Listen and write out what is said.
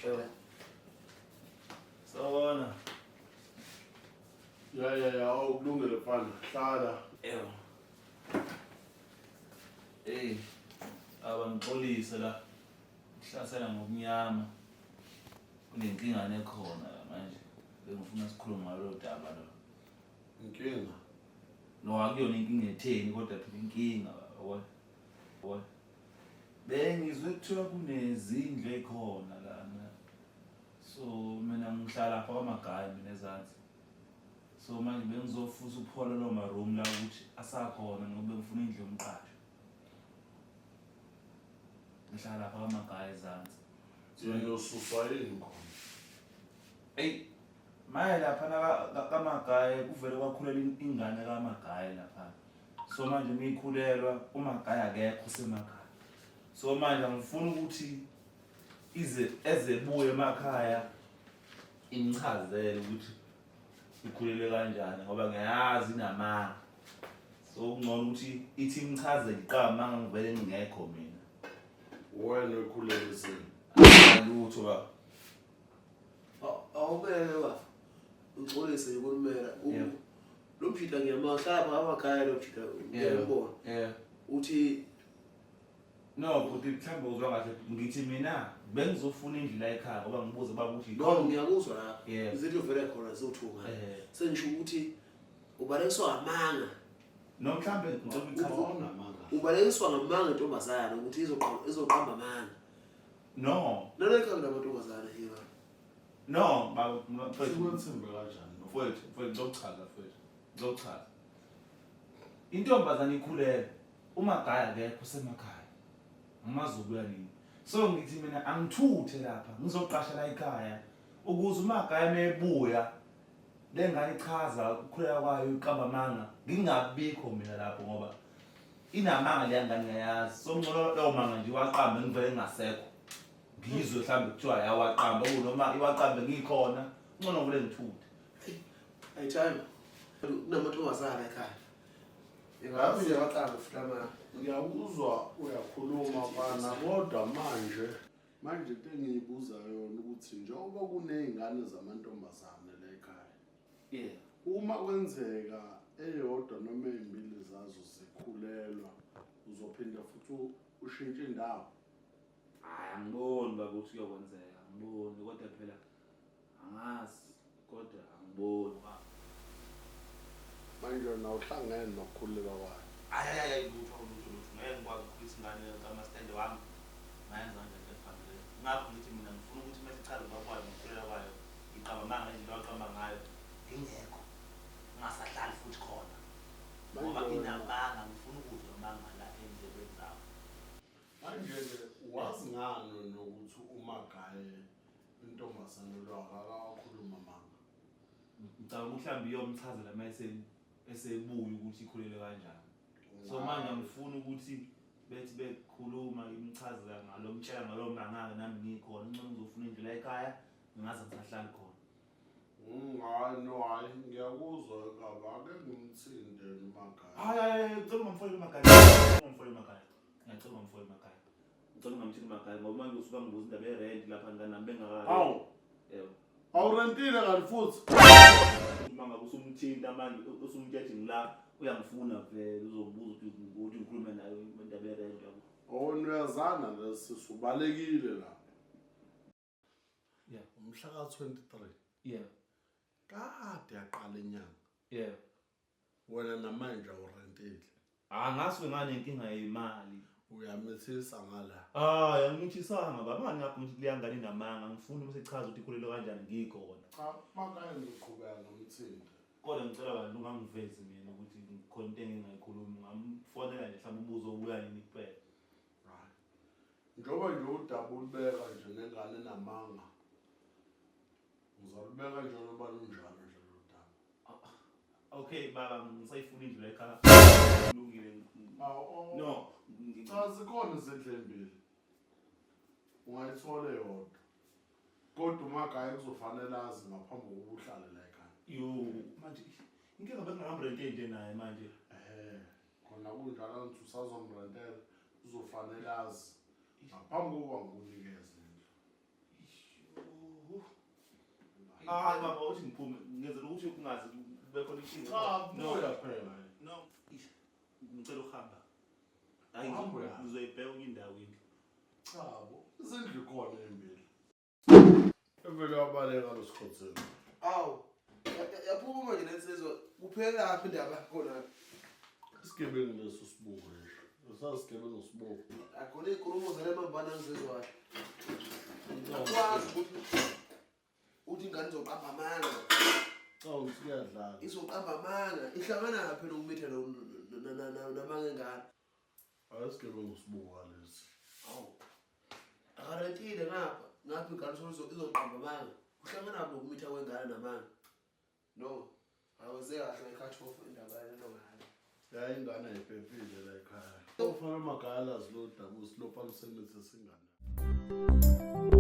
Ewe. Sawubona. Ya ya ya, awukulungele mfana. Hlala. Ewe. Hey, abangixolise la. Kuhlasela ngokumnyama. Kunenkinga nekhona la manje. Bengifuna sikhulume ngalo daba lo. Inkinga. No, akuyona inkinga etheni kodwa phela inkinga yabona. Yabona. Bengizwe kuthiwa kunezindlu ekhona lana. So mina ngihlala lapha kwaMagayi mina ezansi. So manje bengizofusa ukuphola lo ma room la ukuthi asakhona ngoba bengifuna indlu yomqasho. Ngihlala lapha kwaMagayi ezansi. So uyosuswa yini khona? Ey maye lapha kaMagayi kuvele kwakhulela ingane kaMagayi lapha. So manje mikhulelwa uMagayi akekho usemakhaya. So manje angifuni ukuthi ize ezebuye emakhaya imchazele ukuthi ikhulele kanjani ngoba ngiyazi inamanga. So kungcono ukuthi ithi imchazele iqamba ngivele ngingekho mina. Wena okhulelisile. Lutho baba. Awubeke baba. Ngixolise nje kulumela. Lo mjita ngiyamazi hlala amakhaya lo mjita ngiyambona. Uthi No, bhuti mhlawumbe uzwa kahle ngithi mina bengizofuna indlu la ekhaya ngoba ngibuze baba ukuthi no ngiyakuzwa la. Izinto vele khona zothuka. Sengisho ukuthi ubalekiswa ngamanga. No mhlawumbe ngicela ukuchaza amanga. Ubalekiswa ngamanga intombazana ukuthi izoqamba izoqamba amanga. No. Nalekha kunamantombazana here. No, baba mfethu. Sikwethembe kanjani? Mfethu, mfethu ngizochaza mfethu. Ngizochaza. Intombazana ikhulelwe. UMagaya akekho usemakhaya. Angimazi ubuya nini. So ngithi mina angithuthe lapha ngizoqasha la ekhaya ukuze uMagaya mebuya le ngane ichaza ukukhulelwa kwayo iqamba amanga ngingabikho mina lapho ngoba inamanga leya ngane ngiyayazi. So ngcono lawo manga nje iwaqambe ngivele ngingasekho. Ngizwe mhlawumbe kuthiwa yawaqamba noma iwaqambe ngikhona ngcono ngivele ngithuthe. Ayithanda. Kunamantombazana ekhaya. Ingabe nje waqamba futhi amanga. Ngiyakuzwa uyakhuluma mfana kodwa manje manje into engiyibuza yona ukuthi njengoba kuney'ngane zamantombazane la ekhaya Yeah. uma kwenzeka eyodwa noma ey'mbili zazo zikhulelwa uzophinda futhi ushintshe indawo. Hayi angiboni baba ukuthi kuyokwenzeka, angiboni kodwa phela angazi kodwa angiboni baba. Manje wena awuhlangene nokukhulelwa kwayo. Hayi hayi hayi lutho lutho lutho ngeke ngikwazi ukukhulisa ingane kamastende wami. Ngayenza kanjani into efana leyo. Ngakho ngithi mina ngifuna ukuthi uma isichaza ubaba wayo ngokukhulelwa kwayo ngiqamba amanga ngendlela owaqamba ngayo ngingekho. Ngingasahlali futhi khona. Ngoba Manje wena inamanga ngifuna ukuzwa amanga la endlebeni zami. manje-ke wazi ngani wena ukuthi uMagaye intombazane lo akakawakhuluma amanga? Ngicabanga ukuthi mhlawumbe iyomchazela uma esebuya ukuthi ikhulelwe kanjani. So manje angifuni ukuthi bethi bekhuluma imchazela ngalo mtshela ngalo mangaka nami ngikhona ngcono ngizofuna indlu la ekhaya ngingaze ngisahlali khona. Hayi no hayi ngiyakuzwa baba ake ngimthinte uMagaye. Hayi hayi ngicela ungamfoneli uMagaye. Ungamfoneli uMagaye. Ngiyacela ungamfoneli uMagaye. Ngicela ungamthini uMagaye ngoba manje usuka ngibuza indaba yerent lapha nami bengaka. Hawu. Yebo. Awurentile kanti futhi. Uma ngabe usumthinta manje usumtshela ngila uyangifuna vele uzokubuza ukuthi ukuthi ngikhulume naye indaba yerent yabo. Oh uyazana lesisi ubalekile la. Yeah. Umhla ka-23 Yeah. kade yaqala inyanga. Yeah. Wena namanje awurentile. Angasuke nganenkinga yemali. Uyamithisa ngala. Hayi angimithisanga baba ngani ngakho ngithi leya ngane inamanga ngifuna uma sechaza ukuthi ikhulelwe kanjani ngikhona. Cha makaye ngizoqhubeka nomthinte. Kodwa ngicela bantu ungangivezi mina ukuthi khona into engingayikhulumi ungamfonela nje mhlawumbe ubuze ubuya nini kuphela. Hayi. Njengoba nje udaba ulibeka nje nengane enamanga. Ngizolubeka nje ngoba lunjalo nje lo daba. Okay baba ngisayifuna indlu la ekhaya. Kulungile. Awu No. Cha zikhona izindlu ezimbili. Ungayithola eyodwa. Kodwa uMagaye kuzofanele azi ngaphambi kokuba uhlale la ekhaya. Yo manje inkinga bengingakamrente nje naye manje. Khona kunjalo ngithi usazomrentela kuzofanele azi ngaphambi kokuba ngikunikeze indlu. Hayi baba, uthi ngiphume ngenzela ukuthi kungaze kube khona inkinga. Cha, No. buya phela. No, ish, ngicela ukuhamba. Hayi, Hamba uyaphi? ngizoyibheka kwenye indawo indlu. Cha bo, izindlu khona embili. Evele wabaleka lo sikhotheni. Awu, yaphuma manje lensizwa, kuphelelaphi indaba yakhona? Isigebengu leso sibuko nje. Lesasigebengu sibuko. Akhona iy'nkulumo zale mambana ngizizwayo. Akwazi ukuthi uthi ingane izoqamba amanga. Cha, uthi kuyadlala. Izoqamba amanga. Ihlangana phi nokumitha namanga engane? Hayi, isigebengu sibuka lesi. Awu. Akarentile ngapha, ngapha ingane izoqamba amanga. Kuhlangana phi nokumitha kwengane namanga? No. Awenze kahle nge-cut off indaba yalento ngane. Yayi, ingane ayiphephile la ekhaya. Ufana amagala zilodaba usilopha lusemithe singane.